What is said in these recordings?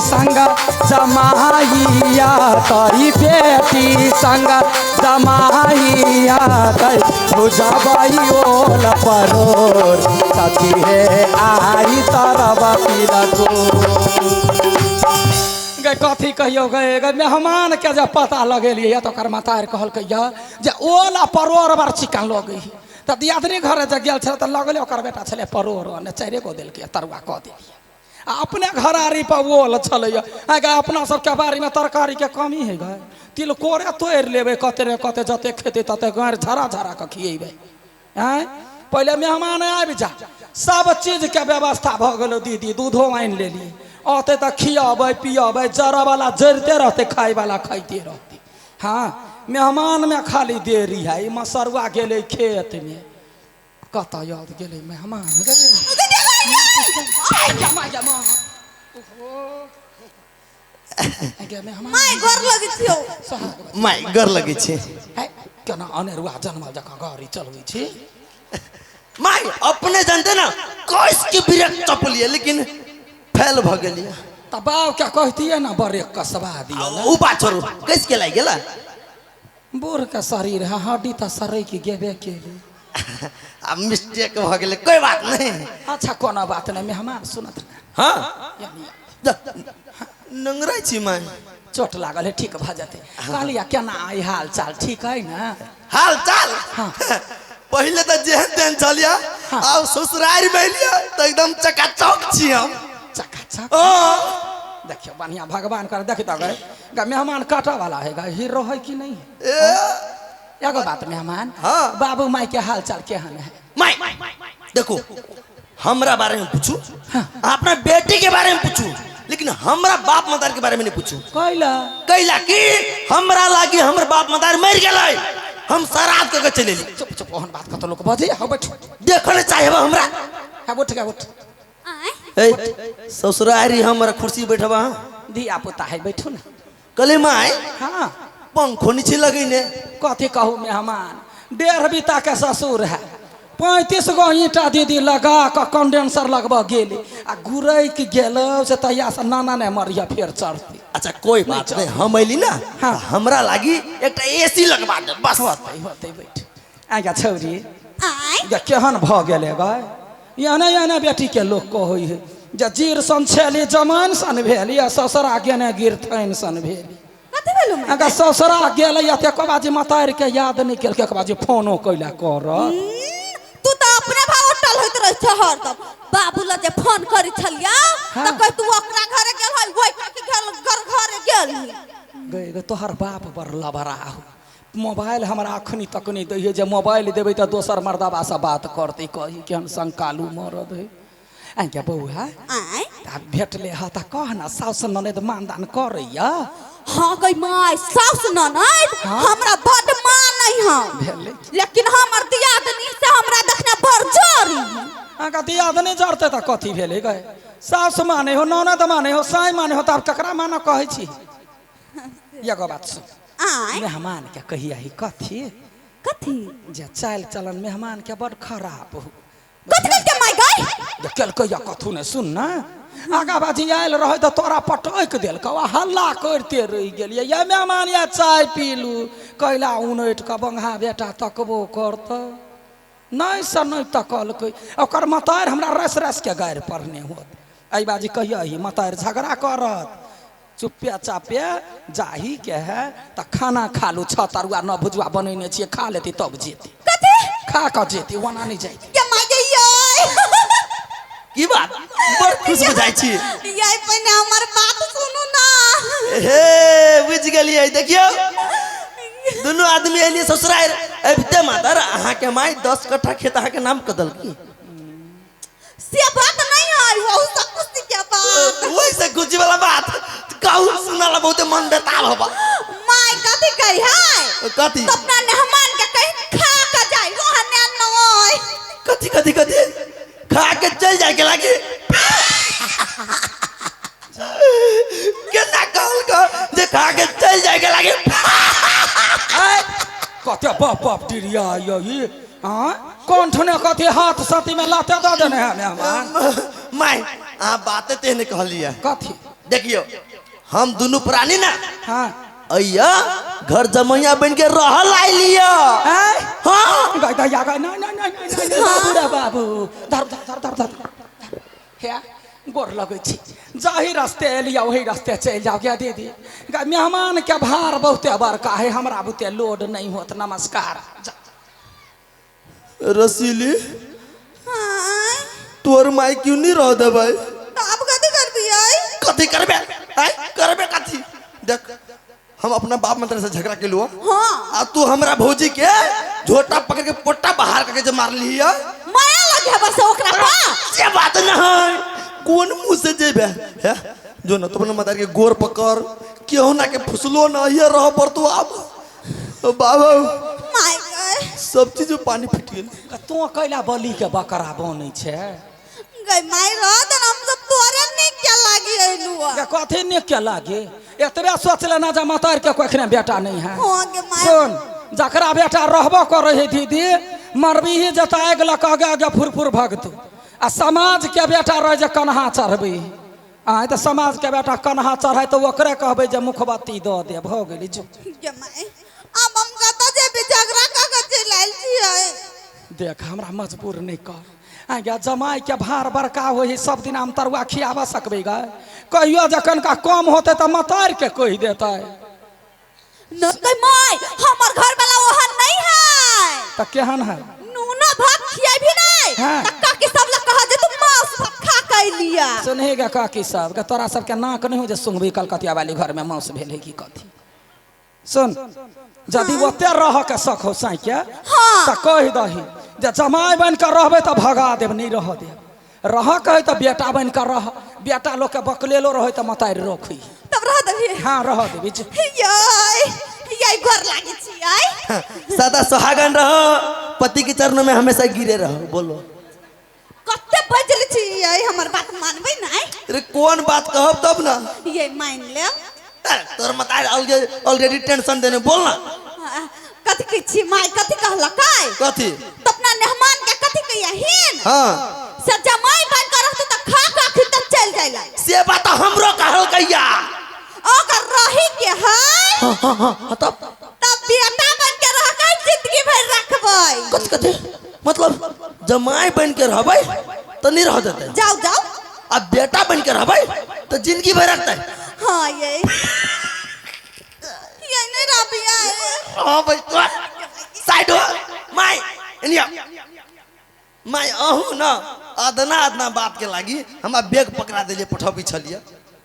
संग जमाइया तई बेटी संग जमाइया तई बुझबई ओल परोर सखी हे आई तरब तिलको। गए कथी कहियो गए गए मेहमान के जब पता लगेलियै तऽ ओकर माता कहलकै यऽ जे ओल आ परोड़ बड़ चिकन लगै है। तऽ दियादनी घरे जे गेल छलै तऽ लगलै ओकर बेटा छलै परोड़ ने 4 गो देलकै तरुआ कऽ देलियै। आ अपने घरारी पर ओल छलैया। आइ अपना सबके बाड़ीमे तरकारीके कमी है गए, तिलकोरे तोड़ि लेबै कते ने कते, जते खेतै तते गाँरि झरा झरा कऽ खिएबै। आँय पहिले मेहमान आबि जा, सब चीजके व्यवस्था भऽ गेलो दीदी, दूधो आनि लेलियै, औतै तऽ खियाबै पियाबै, जरऽवला जरिते रहतै, खायवला खाइते रहतै। हाँ मेहमानमे खाली देरी है। ई मसरुआ गेलै खेतमे, कतऽ याद गेलै मेहमान गेलै। माय गोर लगै छियौ। माय गोर लगै छै। केना अनेरुआ जनमल जकाँ गाड़ी चलबै छी। माय अपने जानते ना कस के ब्रेक चपलिए लेकिन फेल भ गेलिए। त बाप क्या कहतिए ना ब्रेक कसबा दिया। उ बात छोड़ू, कस के लागि गेला? बूढ़ के शरीर है, हड्डी त सरै के गेबे केली। अब मिस्टेक भ गेलै, कोई बात नहीं। अच्छा कोनो बात नहीं, मेहमान सुनत ना। हाँ नंगराइ छी माय, चोट लागल है ठीक भ जेतै। कहलिया केना आई हाल चाल ठीक है ना? हाल चाल हाँ। पहिले त जेहन तेहन छलिया, हाँ। आब ससुरारि में एलिया त एकदम चकाचक छी हम। चकाचक? हाँ। देखियो बढ़िया भगवान कर देख त गए मेहमान काटा वाला है गए, हीरो है कि नहीं? एगो बात मेहमान, हाँ। बाबू माई के हाल चाल केहन है? माई देखो हमरा बारे में पूछू, हाँ। अपना बेटी के बारे में पूछू, लेकिन हमरा बाप मदार के बारे में नहीं पूछू। कैला? कैला कि हमरा लागी हमर बाप मदार मर गेलै, हम श्राद्ध कऽ के चलि एली। चुप चुप, ओहन बात कतौ लोक बजै। हाँ बैठ, देखऽ नहि चाहब हमरा। हाँ उठ गे उठ। ए ससुरारी हमरा कुर्सी बैठबा। धिया पुता है बैठू ना। कहले माय हाँ पंखो नहीं छै लगैने। कथी कहू मेहमान, 1.5 बीता के ससुर है, 35 गो ईंटा दीदी लगा कऽ कंडेंसर लगबऽ गेली आ गुरैक गेल से तहिया से नाना ने मरिया फेर चढ़ती। अच्छा कोई बात नहीं, हम अयली ना हाँ। हमरा लागी एकटा एसी लगवा दे बस। होतै होतै बैठ। आगा छौरी आय गे केहन भऽ गेलै गए, एहने एहने बेटी के लोक कहै है जे जीर सन छेली जमाइन सन भेली आ ससुरा गेने गिरथैन सन भेली। कथी भेलौ माय? अगर ससुरा गेलै या ते बाजी मतारि के याद नहीं केलकै, एक बाजी फोनो कैला करत। तू त अपने भाव टलहैत रहै छ हरदम। बाबू लग जे फोन करै छलिया हाँ। त कह तू ओकरा घरे गेल है, ओइ काकी घर घरे गेल है। गए गए तोहर बाप बड़ लबरा हो, मोबाइल हमरा अखनी तक नहीं दै है, जे मोबाइल देबै त दोसर मर्दबा से बात करतै, कही कि हम संकालू मरद है। आइ गे बौआ आय त भेटले ह त कह ना साउस ननद मानदान करैया। हाँ गई my साउस ननद हाँ? हमरा बड मानै हँ, भेलै। लेकिन हमर दियादनी से हमरा देखने बड़ जोरी। अहाँके दियादनी जरतै त कथी भेलै गए, साउस मानै हो ननद मानै हो साई मानै हो त आब ककरा मानऽ कहै छी? एगो बात सुन, आय मेहमान के कहिया ही कथी? कथी? जे चालि चलन मेहमान के बड़ खराब हो। कथी कहलकै माय गई? जे केलकै या कथू नहि, सुन ना आगा बाजी आयल रहै तऽ तोरा पटकि देलकौ आ हल्ला करिते रहि गेलियै। या मेहमान या चाय पीलू, कैला उनटि कऽ बंगहा बेटा तकबो करतौ नहि से नहि तकलकै। ओकर मतारि हमरा रस रस के गारि पड़ने होत। एहि बाजी कहिया ही मतारि झगड़ा करत, चुप्पे चापे जाही के है तऽ खाना खा लू, 6 तरुआ 9 भुजुआ बनेने छियै, खा लेती तब जेती। कथी? खा कऽ जेती, ओना नहि जाइती। गे माय गे यै। की बात बड़ खुश बुझाइ छी। यै पहिने हमर बात सुनू ना। हे बुझि गेलियै, देखियौ दुनू आदमी एलियै ससुरारि अबिते मातर अहाँके माय 10 कट्ठा खेत अहाँके नाम कऽ देलकी। से बात नहीं है, वहु सब खुशी के बात। वही से खुशी वाला बात कहू सुनला बहुते मन बेताल होबा। My कथी कही है? कथी? तो अपना मेहमान के कहीं खा के जाय ओहने नय। कथी कथी कथी खा के चल जाय के लागी? केना कहल का जे खा के चल जाय के लागी? कते बाप बाप टिरिया ये हाँ कौन ठने कथी हाथ साथी में लाते दऽ देने है मेहमान। My अहाँ बाते तेहने कहलियै। कथी? देखियो हम दुनू प्राणी ना हाँ अय्या घर जमैया बन के रहल आइलिया। आय? हाँ गई दैया गई, नहीं नहीं नहीं नहीं नहीं बाबू रे बाबू, धर धर धर धर धर हे गोर लगै छी, जाहि रास्ते एलिया ओही रास्ते चलि जाओ। गे दीदी गे, मेहमान के भार बहुते बड़का है, हमरा बुते लोड नहीं होत। नमस्कार। जा। रसीली हाँ तोर माई क्यों नहीं रह देबै? तो अब कथी करबियै? कथी करबे? आय करबे कथी? देख हम अपना बाप मंत्र से झगड़ा केलु। हाँ आ तू हमरा भौजी के झोटा पकड़ के पोटा बाहर करके जे मारली है। माया लगे बस ओकरा पा। से बात न है, कोन मुंह से जेबे है? जो न तो अपना मतार के गोर पकड़ केहू ना के फुसलो न ये रह पर तू आब बाबा my गए सब चीज में पानी फूट गेल। तू कैला बलि के बकरा बनै छै? गई माय रह दे, हम सब तोरे नीक के लागी अइलु। गे कथी नीक के लागी? एतबे सोच लेना जे मतार के कखने बेटा नहीं है। हाँ गे my. सुन जकरा बेटा रहबो करे है दीदी, मरबी जता आगि लऽ कऽ आगे आगे फुरफुर भगतू, आ समाज के बेटा रह जे कन्हा चढ़बी। आय तऽ समाज के बेटा कन्हा चढ़ाय तऽ ओकरे कहबै जे मुखबत्ती दऽ दे, भऽ गेली। जो गे माय अब हम कतऽ जेबै? झगड़ा कऽ के चलि आयल छियै। देख हमरा मजबूर नहीं कर। आज्ञा जमाई के भार बड़का होइ है, सब दिन हम तरुआ खियाबऽ सकबै गे? कहियो जखन का कम होतै तऽ मतार के कहि देतै। नहीं my, हमर घर वाला ओहन नहीं है। तऽ केहन है? नूना भात खियाबी नहीं। हाँ। तऽ काकी सब लग कहा जे तू मांस भात खा के अइलिया। सुनही गे काकी सब गे, तोरा सबके नाक नहीं हो जे सुंघबी कलकतिया वाली घर में मांस भेल है की कथी। सुन यदि ओते रह के शक हो साई के हाँ। तऽ कहि दही जे जमाई बन के रहबै तऽ भगा देब, नहीं रह देब। रह के है तऽ बेटा बन के रह, बेटा लोग के बकलेलो रहै तऽ मतारि रखी। तब रह देबही? हाँ रह देबी। याय याय गोर लागे छियै। सदा सुहागन रहो, पति के चरणों में हमेशा गिरे रहो। बोलो कते बजल छियै, हमर बात मानबै नहीं? अरे कौन बात कहब तब ना। ये मान ले। तोर मतार ऑलरेडी टेंशन देने। बोल ना कथी कहै छी my? कथी कहलकै? कथी? तो अपना मेहमान के कथी कहियहिन? हाँ से जमाई बन के रहतै तऽ खा के अखन तक चलि जाइला। से बात हमरो कहलकैया। अगर रही के है हाँ हाँ हाँ तब तब बेटा बन के रह के जिंदगी भर रखबै। कथी कथी मतलब जमाई बन के रहबै तऽ नहीं रह देतै? जाओ जाओ। अब बेटा बन के रहबै तऽ जिंदगी भर रखतै। हाँ ये नहीं रबिया। हाँ भाई तो साइड हो my India my अहू ना अदना अदना बात के लागी हमरा बैग पकड़ा देलिए पठबी छलिए।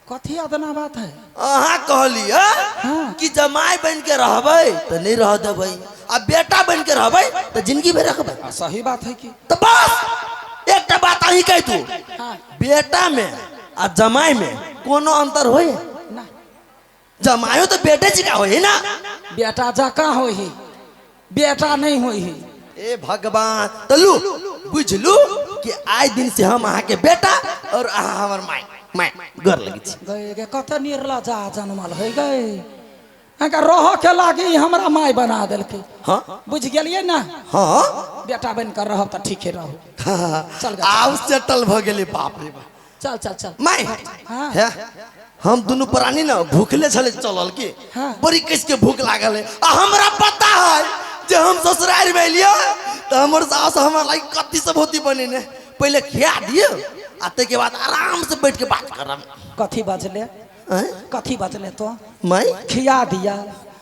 कथी अदना बात है? अहाँ कहलिए हाँ। कि जमाई बन के रहबै तऽ नहीं रह देबै, आ बेटा बन के रहबै तऽ जिंदगी भर रखबै। सही बात है की? तो बस एकटा बात अहीं कहि तू। हाँ। बेटा में आ जमाई में कोनो अंतर होय? ना। जमायो तो बेटे जी का होय ना? बेटा जकाँ होय है, बेटा नहीं होय है। ए भगवान तलू बुझलू कि आइ दिन से हम अहाँ के बेटा और अहाँ हमर my my गोर लगे छी। गए गे कते निर्लजा जनमल है गए। अहाँके रह के लागी हमरा माय बना देलकै। हाँ बुझि गेलियै ना? हाँ बेटा बन के रहब तऽ ठीके रहू। चल गे। आब सेटल भ गेलै। बाप रे बाप। चल चल चल my. हाँ। है हम दुनू प्राणी ना भूखले छले चलल की। हाँ। बड़ी कस के भूख लागल है। आ हमरा पता है जे हम ससुराल में एलियै तऽ हमर सास हमरा लागी कथी सब होती बनेने, पहले खिया दियौ आ ताहिके बाद आराम से बैठ के बात करब। कथी बजले? कथी बजले तो? My खिया दिया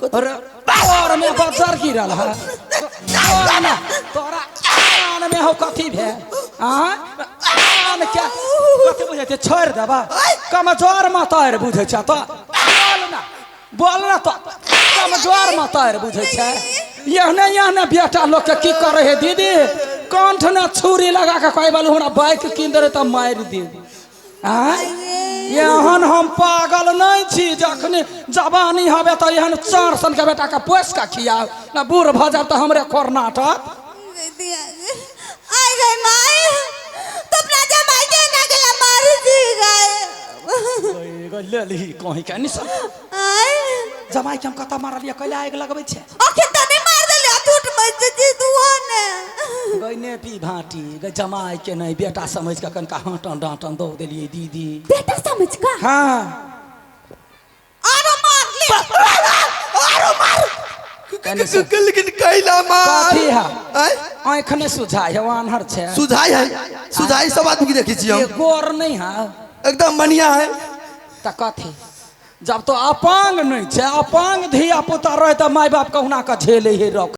और और में बजर गिरल है। तोरा कान में हो कथी भेल? आँ कान के कथी बुझै छै? छोड़ि देबा कमजोर मतारि बुझै छै तो। बोल ना बोल ना तो कमजोर मतारि बुझै छै। एहने एहने बेटा लोग के की करे है दीदी? कंठ ने छुरी लगा के कहे बालू हमरा बाइक कीन दे तऽ मारि दे। आँ एहन हम पागल नहीं छी जखने जवानी हवे तऽ एहन चार सन के बेटा के पोस के खियाब ना बूढ़ भऽ जाब तऽ हमरे खोरनाटत। आई गई my, तो अपना जमाई के ना गेला मारी जी गए। ले लही कहीं के निसन आई जमाई के हम कतऽ मारलियै? कैला आगि लगबै छै? अखन तऽ नहीं मार देलियै, झूठ बज जी तू ने। गई ने पी भाटी गई जमाई के नहीं बेटा समझ के कनका हटन डांटन दो देलिए दीदी। बेटा समझ का? हाँ। आरो मार ले। आरो मार। कनी से- लेकिन कैला मार। कथी है? आँय? आँख नहीं सुझाय है, आन्हर छै। सुझाई है, सुझाई सब आदमी के देखै छी ये हम। गोर नहीं है। एकदम बढ़िया है। त कथी जब तो अपांग नहीं छै, अपांग धिया पुता रहे त माय बाप कहुना के झेले हे रख।